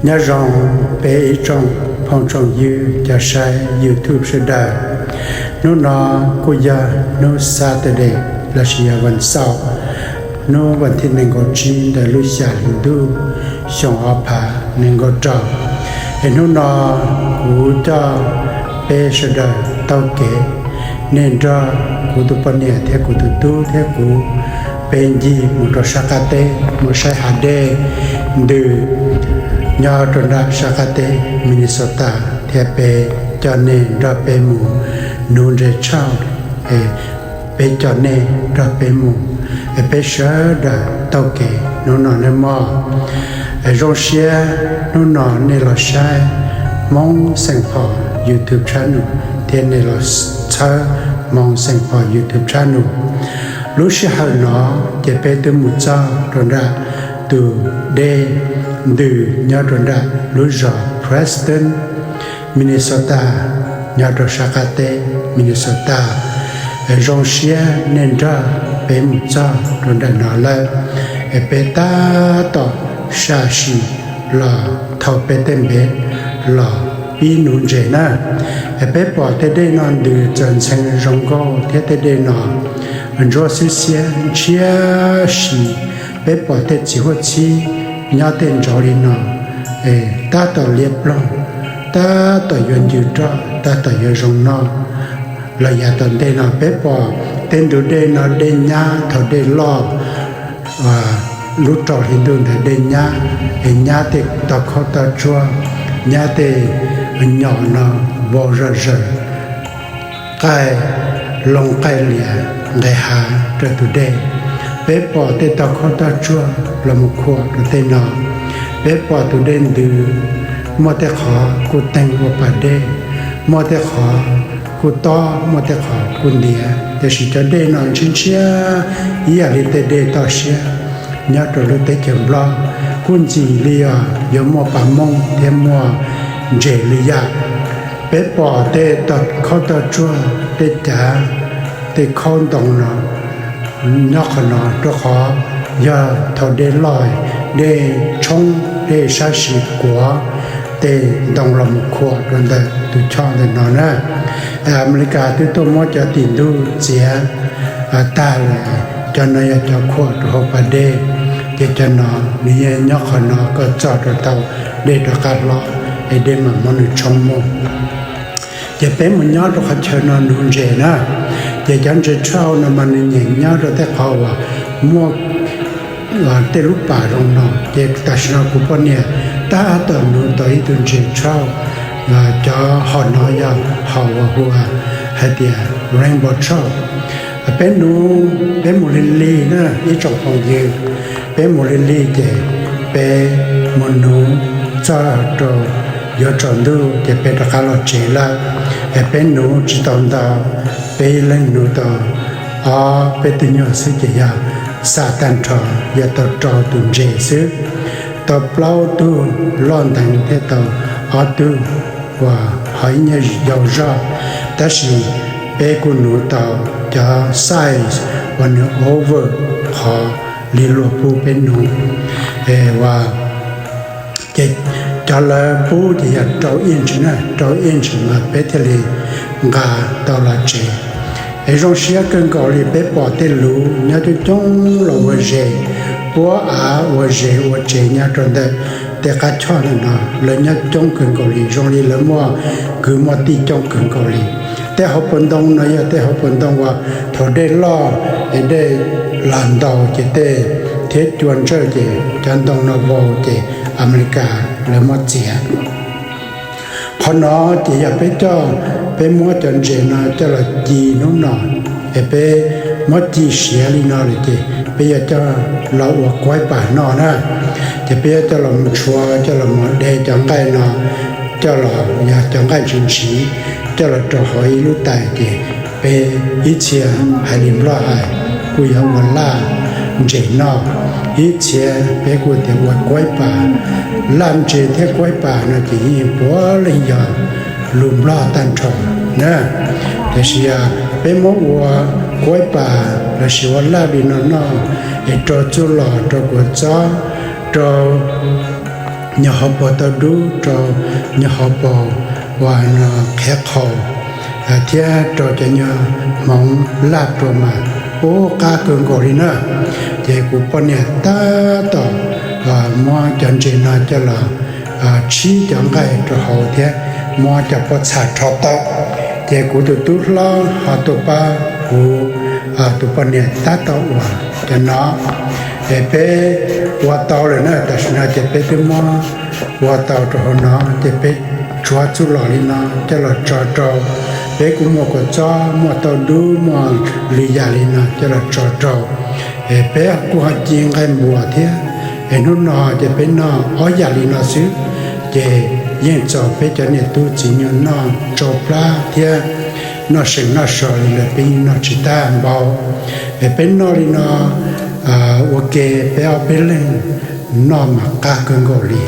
Nyob zoo peb ib tsoom phooj tsoom ywg cov saib YouTube sawv daws. Hnub no kuj yog hnub Saturday lossis yog vas xaum, hnub vas thib nees nkaum tsib ntawm lub xya hli ntuj xyoo ob phav nees nkaum rau. Es hnub no kuv coj peb sawv daws taug kev, nej nrog kuv tus poj niam thiab kuv tus tub thiab kuv, peb ncig mus rau sab qab teb mus saib hav dej ntws nyob rau nram sab qab teb Minnesota, thiab peb coj nej nrog peb mus nuv ntses tshauj. Peb coj nej nrog peb mus, es peb sawv daws taug kev hnub no nawb mog. Zoo siab hnub no nej los saib Hmoob Xeem Phos YouTube channel thiab nej los txhawb Hmoob Xeem Phos YouTube channel. Lub sij hawm no ces peb twb mus txog rau nram tus dej ntws nyob rau nram lub zos Preston, Minnesota, nyob rau sab qab teb Minnesota. Zoo siab nej nrog peb mus txog rau nram no lawm, es peb tab tom sam sim los thau peb tej npe los pib nuv ntses na. Es peb pom tej dej no ntws txawm ntxhee zoo nkauj thiab tej dej no ntsuab xiab xiab ntshiab si. Peb pom tej txiv huab txhib nyob tej ntsoov li no, tab tom liab ploog, tab tom yuav ncw roj, tab tom yuav zoo noj. Los yav tom ntej no peb pom tej ntug dej no dej nyab thaum dej loj, lub rau hli ntuj ntawd dej nyab, es nyab tej tog khaub tog tsuag, nyab tej nyom no vau zom zaws, qaij loo qaij lias nqes hav rau tus dej. Peb pom tej tog khaub tog tsuag los mus khuam rau tej no. Peb pom tus dej ntws, muaj tej qhov kuj teeg ua pas dej, muaj tej qhov kuj tob, muaj tej qhov kuj ntiav, tiam sis cov dej no ntshiab ntshiab ib yam li tej dej toj siab nyob rau lub teb chaws Nplog, kuj ntxim li os yuav muaj pas mooj thiab muaj ntses li yam. Peb pom tej tog khaub tog tsuag, tej cav, tej khaub ntoo no nyob qhov no, rau qhov yog thaum dej loj, dej tshoob, dej sab sim kuav tej ntoo los mus khuam rau ntawm tus choj ntawm no na. Amelikas twb tuaj muab cov tim ntuj txiav tag lawm, cov no yog cov khuam rau hauv pas dej, ces cov no nws yeej nyob qhov no kom txog rau thaum dej rov qab hlob es dej mam muab nws tshoob mus. Ces peb mus nyob rau qhov chaw no nuv ntses na, ces cov ntses tshauj no mas nws nyeem nyob rau tej qhov uas muaj tej lub pas zoo no, ces tam sim no kuv poj niam tab tom nuv tau ib tug ntses tshauj, cov hom no yog hom uas hu hais tias rainbow trout. Peb nuv, peb mus lig lig na ib tsoom phooj ywg, peb mus lig lig ces peb mus nuv txog rau yuav tsaus ntuj ces peb rov qab los tsev lawm. Es peb nuv tsis tau ntau, peb ib leeg nuv tau ob peb tug nyuag xwb ces yog xam tag nrho yog tau rau tus ntses xwb, tau plaub tug loj nteev thiab tau ob tug uas ho ib nyuag yau zog, tab sis peb kuj nuv tau cov size uas nws over qhov li luag pub peb nuv. Ces cov lawv pub ces yog rau inch na, rau inch mas peb thiaj li nqa tau los tsev. Es zoo siab kawg nkaus li peb pom tej luv nyob coob coob los ua zes, puab av ua zes ua tsev nyob rau ntawm tej qab choj ntawm no, lawv nyob coob kawg nkaus li, zoo li lawv muaj kwv muaj tij coob kawg nkaus li. Tej hauv paus ntoo no yog tej hauv paus ntoo uas thaum dej loj es dej lam ntaus ces tej thiab cua ntsawj ces cov ntoo no vau ces Amelikas lawv muab txiav. Qhov no ces yog peb coj, peb muab cov ntses no coj los ci hnub no, es peb muab ci siav li no lawm ces peb yuav coj los ua kuaib pam noj na. Ces peb yuav coj los mus tshuav, coj los mus de cov nqaij no, coj los yog cov nqaij ntshis ntshis, coj los rau hauv ib lub tais ces peb ib txhia hais li Nplog hais kuj yog ua laj ntses noj, ib txhia peb kuj tias ua kuaib pam. Laj ntses thiab kuaib pam no ces yeej puav leej yog lus Nplog tag nrho na. Tiam sis peb muab ua kuaib pam lossis ua laj li no noj, es rau txuj lom, rau kua txob, rau nyuag hauv paus tauj dub rau nyuag hauv paus uas qhiav qhaus thiab rau cov nyuag hmoov laj rua mas ub qab kawg nkaus li na. Ces kuv poj niam tab tom muab cov ntses no coj los tshib cov nqaij rau hauv thiab muab cov pob txha rho tawm. Ces kuv tus tub hlob ho tuaj pab kuv tus poj niam tab tom ua cov no. Es peb ua tau lawm na, tam sim no ces peb twb muab ua tau rau hauv no, ces peb tshuav txuj lom li no coj los tso rau. Peb kuj muaj kua txob, muaj tauj dub, muaj lwm yam li no coj los tso rau. Es peb kuj ho ci nqaij npuas thiab. Es hnub no ces peb noj ob yam li no xwb, ces yeej txaus peb cov niam tub txiv nyuag noj tsau plab thiab noj seem noj so li lawm peb yeej noj tsis tag npaum. Es peb noj li no ua ke peb ob peb leeg noj mas qab kawg nkaus li.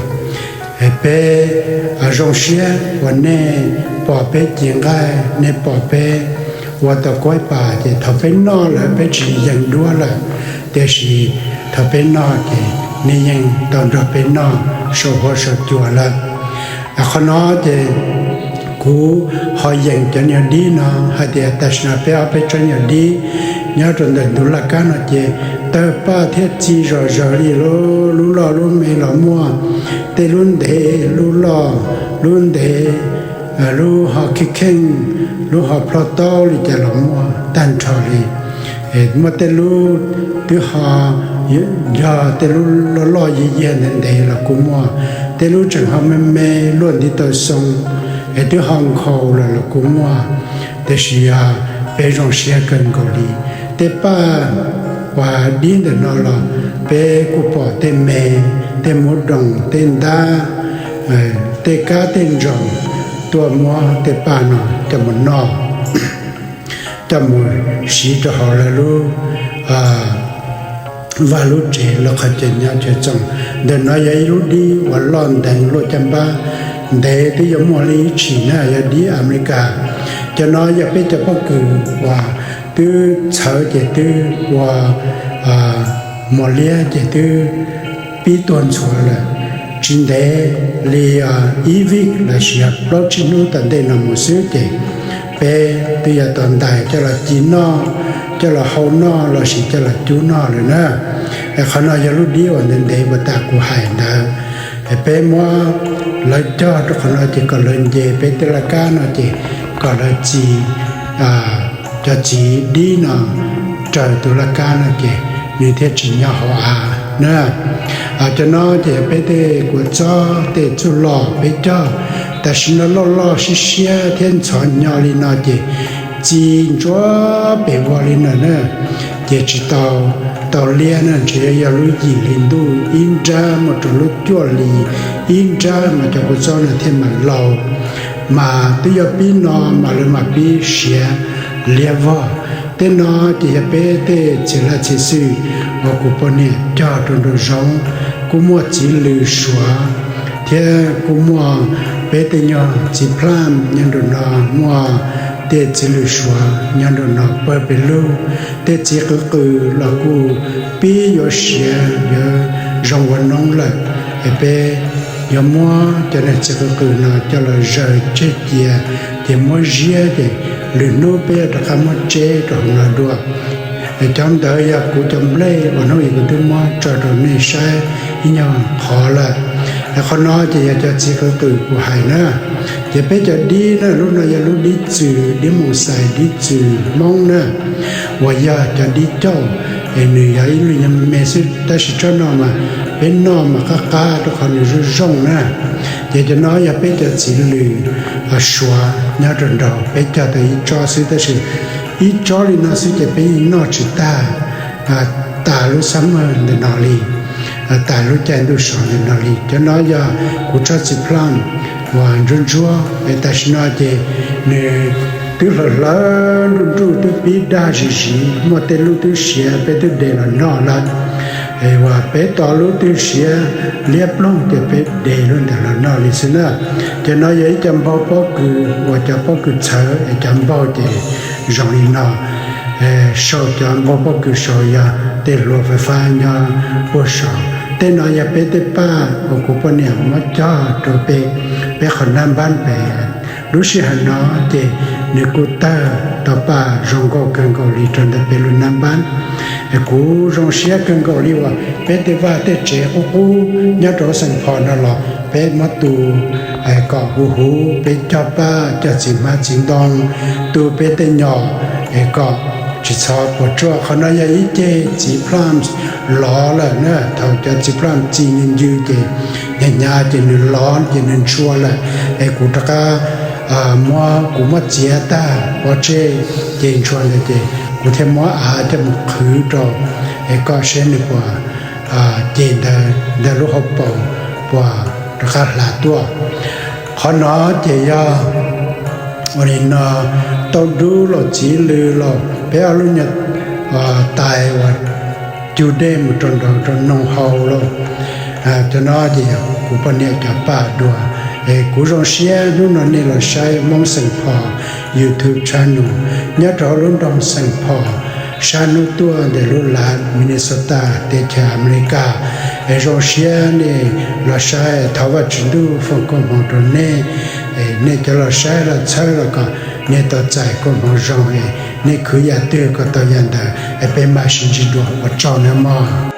Es peb zoo siab uas nej pom peb ci nqaij, nej pom peb ua tau kuab pas, ces thaum peb noj lawm peb tsis yees duab lawm, tiam sis thaum peb noj ces nej yeej tau nrog peb noj saum huab saum cua lawm. Qhov no ces kuv ho yees cov nyuag dib no hais tias tam sim no peb ob peb tsob nyuag dib nyob rau ntawm ntug laj kab no ces tawg paj thiab txi zom zaws li, lub loj lub me los muaj, tej lub ntev lub loj lub ntev, lub ho kheej kheej, lub ho plho taub li cas los muaj tag nrho li. Muaj tej lub twb ho yog tej lub loj loj yiag yiag ntev ntev los kuj muaj, tej lub tseem ho me me luaj ntiv taw xoo es twb ho nkhaus lawm los kuj muaj. Tiam sis peb zoo siab kawg nkaus li. Tej paj uas dib ntawm no los peb kuj pom tej me, tej muv doos, tej ntab, tej kab tej ntsaum tuaj muab tej paj no coj mus noj, coj mus siv rau hauv lawv lub vaj lub tsev lawv qhov chaw nyob chaw txoos. Ntawm no yog ib lub dib uas loj nteev luaj caj npab, ntev twb yuav muaj li ib tshim na, yog dib Amelikas. Cov no yog peb cov pob kws uas twb txhawv ces twb ua mos liab ces twb pib tuag ntxhuav lawm. Tsis ntev li ib vij los sis plaub tsib hnub tom ntej no mus xwb ces peb twb yuav tau ntais coj los ci noj, coj los hau noj los sis coj los cub noj lawm na. Es qhov no yog lub dib uas ntev ntev uas tas kuv hais ntawd. Es peb muab lawv cog rau qhov no ces kom lawv nce peb tej laj kab no ces kom lawv txi cov txiv dib no raws tus laj kab no ces nws thiaj tsis nyob hauv av na. Cov no ces yog peb tej kua txob tej txuj lom peb cog, tam sim no loj loj siab siab thiab ntxhov nyo li no ces txi ntsuab pem vog li no na. Ces tsis tau, tau liab na, ntshe yog lub yim hli ntuj ib nrab mus rau lub cuaj hli ib nrab mas cov kua txob no thiaj mam laus. Mas twb yog pib no mas lawv mam pib siav liab vog. Tej no ces yog peb tej txiv laj txiv xwm uas kuv poj niam cog rau nraum zoov, kuj muaj txiv lws suav thiab kuj muaj peb tej nyuag txiv plaj nyob nraum no, muaj tej txiv lws suav nyob nraum no pawg pes lug. Tej txiv qwb qws los kuj pib yuav siav yuav zoo ua noob lawm. Es peb yuav muab cov niag txiv qwb qws no coj los zaws tseg cia, ces muab ziab ces lwm hnub peb yuav rov qab muab tseb rau hauv no dua. Es cov ntawd yog kuv cov nplej uas hnub ib kuv twb muab tso rau nej saib ib nyuag qhov lawm. Es qhov no ces yog cov txiv qwb qws kuv hais na. Ces peb cov dib na, lub no yog lub dib txwm, dib mus xais, dib txwm Hmoob na, uas yog cov dib cauj. Es nws yog ib lub nyuag me xwb, tab sis tsob no mas peb noj mas qab qab rau qhov nws zoo zoo na. Ces cov no yog peb cov txiv lws suav nyob rau nraud, peb cog tau ib tsob xwb, tab sis ib tsob li no xwb ces peb yeej noj tsis tag tas lub xab mawg ntawm no li, tas lub caij ntuj sov ntawm no li. Cov no yog kuv tsob txiv plaj uas ntsuab ntsuab, es tam sim no ces nws twb hlawv hlawv nruj nruj twb pib dag zis zis, muaj tej lub twb siav peb twb de los noj lawm. Es uas peb tos lub twb siav liab ploog ces peb de lub ntawd los noj li xwb na. Cov no yog ib co npau pob kws uas cov pob kws txhawv es cov npau ces zoo li no. Saum cov npau pob kws saud yog tej hlua fais fab nyob puag saud. Tej no yog peb tej paj uas kuv poj niam muab cog rau peb, peb qhov nab npab pem. Lub sij hawm no ces nws kuj tawg tau paj zoo nkauj kawg nkaus li rau ntawm peb lub nab npab. Kuv zoo siab kawg nkaus li uas peb tej vaj tej tsev qub qub nyob rau Xeem Phos no los peb muab tu kom huv huv, peb cog paj cog txiv hmab txiv ntoo, tu peb tej nyom es kom tsis txhob puas tsuaj. Qhov no yog ib ceg txiv plums lov lawm na. Thaum cov txiv plums txi ncw ncw ces hnyav hnyav ces nws lov ces nws ntshua lawm. Es kuv rov qab muab, kuv muab txiav tag pov tseg ceg ntshua ntawd ces kuv thiaj muab av coj mus qhwv rau es kom seb nws puas, ceg ntawd ntawm lub hauv paus puas rov qab hlav tuaj. Qhov no ces yog ua li no, tauj dub los txiv lws los peb ob lub nyuag tais uas cug dej mus rau nraud rau noog hau lauj. Cov no ces yog kuv poj niam cov paj dua. Es kuv zoo siab hnub no nej los saib Hmoob Xeem Phos YouTube channel nyob rau hauv lub nroog Xeem Phos sab hnub tuaj ntawm lub lav Minnesota teb chaws Amelikas. Es zoo siab nej los saib, thov Vajtswv ntuj foom koob hmoov rau nej, nej cov los saib los txhawb los kom nej tau txais koob hmoov zoo, nej khwv yam twg kom tau yam ntawd, es peb mam sib ntsib dua, ua tsaug nawb mog.